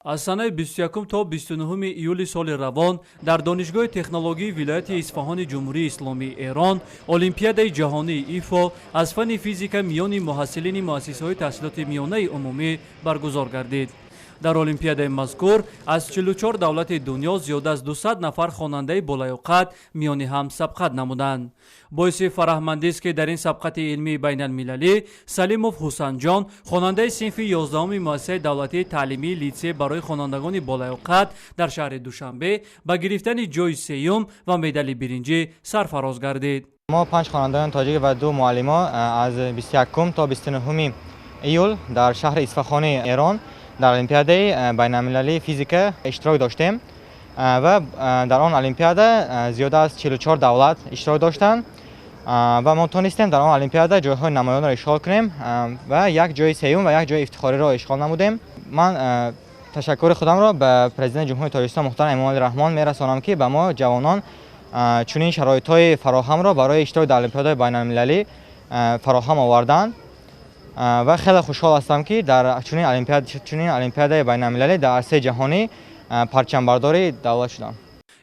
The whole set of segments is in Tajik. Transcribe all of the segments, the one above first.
Аз санаи 21 то 29 июли соли равон дар Донишгоҳи технологии вилояти Исфаҳони Ҷумҳурии Исломии Эрон Олимпиадаи ҷаҳонии ИФО аз фанни физика миёни муҳассилини муассисаҳои таҳсилоти миёнаи умумӣ баргузор гардид. Дар олимпиадаи мазкур аз 44 давлати дунё зиёда аз 200 нафар хонандаи болаёқат миёни ҳам сабқат намуданд. Боиси фараҳмандист, ки дар ин сабқати илмии байналмилалӣ Салимов Ҳусанҷон, хонандаи синфи 11-уми муассисаи давлатии таълимии литсей барои хонандагони болаёқат дар шаҳри Душанбе, ба гирифтани ҷойи сеюм ва медали биринҷӣ сарфароз гардид. Мо, панҷ хонандагони тоҷик ва ду муаллимо, аз 21 то 29 июл дар шаҳри Исфахони Эрон дар олимпиадаи байналмилалии физика иштирок доштем ва дар он олимпиада зиёда аз 44 давлат иштирок доштанд ва мо тонистем дар он олимпиада ҷойҳои намоёнро ишғол кунем ва як ҷои сеюм ва як ҷои ифтихориро ишғол намудем. Ман ташаккури худамро ба Президенти Ҷумҳурии Тоҷикистон муҳтарам Эмомалӣ Раҳмон мерасонам, ки ба мо, ҷавонон, чунин шароитҳои фароҳамро барои иштирок дар олимпиадаҳои байналмилалӣ фароҳам оварданд ва хеле хушҳол ҳастам, ки дар чунин олимпиадаи байналмилалӣ дар арсаи ҷаҳонӣ парчамбардори давлат шудам.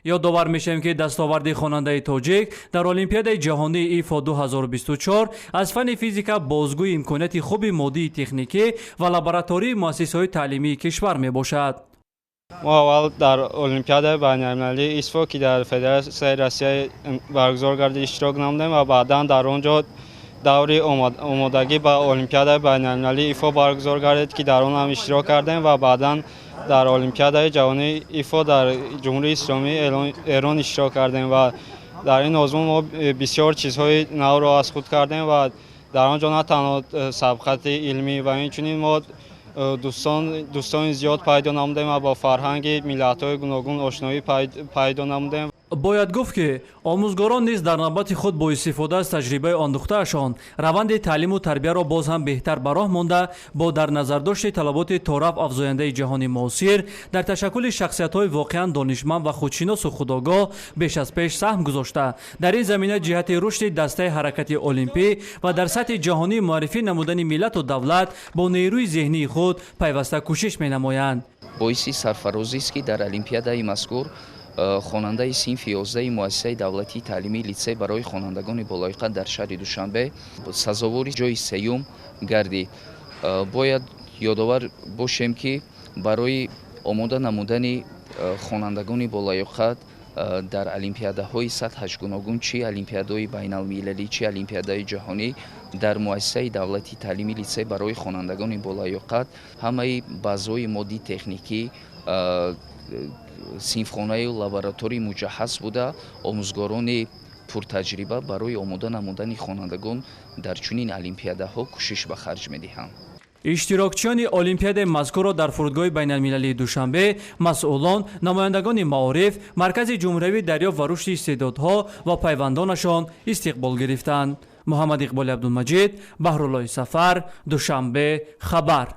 Ёдовар мешавем, ки дастоварди хонандаи тоҷик дар Олимпиадаи ҷаҳонии ИФО 2024 аз фанни физика бозгӯи имконияти хуби моддии техникӣ ва лаборатории муассисаҳои таълимии кишвар мебошад. Мо аввал дар олимпиадаи байналмилалии ИСФО, ки дар Федератсияи Россия баргузор гардид, иштирок намудем ва баъдан дар он ҷо даври омодагӣ ба олимпиадаи байналмилалии ИФО баргузор гардид, ки дар он ҳам иштирок кардем, ва баъдан дар олимпиадаи ҷаҳонии ИФО дар Ҷумҳурии Исломии Эрон иштирок кардем. Ва дар ин озмун мо бисёр чизҳои навро аз худ кардем ва дар он ҷо на танҳо сабқати илмӣ ва инчунин мо дӯстони зиёд пайдо намудем ва бо фарҳанги миллатҳои гуногун ошноӣ пайдо намудем. Бояд гуфт, ки омӯзгорон низ дар навбати худ бо истифода аз таҷрибаи андӯхтаашон раванди таълиму тарбияро боз ҳам беҳтар ба роҳ монда, бо дар назардошти талаботи торафт афзояндаи ҷаҳони муосир дар ташаккули шахсиятҳои воқеан донишманд ва худшиносу худогоҳ беш аз пеш саҳм гузошта, дар ин замина ҷиҳати рушди дастаи ҳаракати олимпӣ ва дар сатҳи ҷаҳонӣ муаррифӣ намудани миллату давлат бо нерӯи зеҳнии худ пайваста кӯшиш менамоянд. Боиси сарфарозист, ки дар олимпиадаи мазкур хонандаи синфи 11-и муассисаи давлатии таълимии литсей барои хонандагони болаёқат дар шаҳри Душанбе сазовори ҷои сеюм гардид. Бояд ёдовар бошем, ки барои омода намудани хонандагони болаёқат дар олимпиадаҳои сатҳаш гуногун, чи олимпиадаҳои байналмилалӣ, чи олимпиадаи ҷаҳонӣ, дар муассисаи давлатии таълимии литсей барои хонандагони болаёқат ҳамаи базаҳои моддии техникӣ, синфхонаю лаборатории муҷаҳҳаз буда, омӯзгорони пуртаҷриба барои омода намудани хонандагон дар чунин олимпиадаҳо кӯшиш ба харҷ медиҳанд. Иштирокчиёни олимпиадаи мазкурро дар фурудгоҳи байналмилалии Душанбе масъулон, намояндагони маориф, Маркази ҷумҳуриявии дарёфт ва рушди истеъдодҳо ва пайвандонашон истиқбол гирифтанд. Муҳаммад Иқболи Абдулмаҷид, Баҳруллои Сафар, Душанбе, хабар.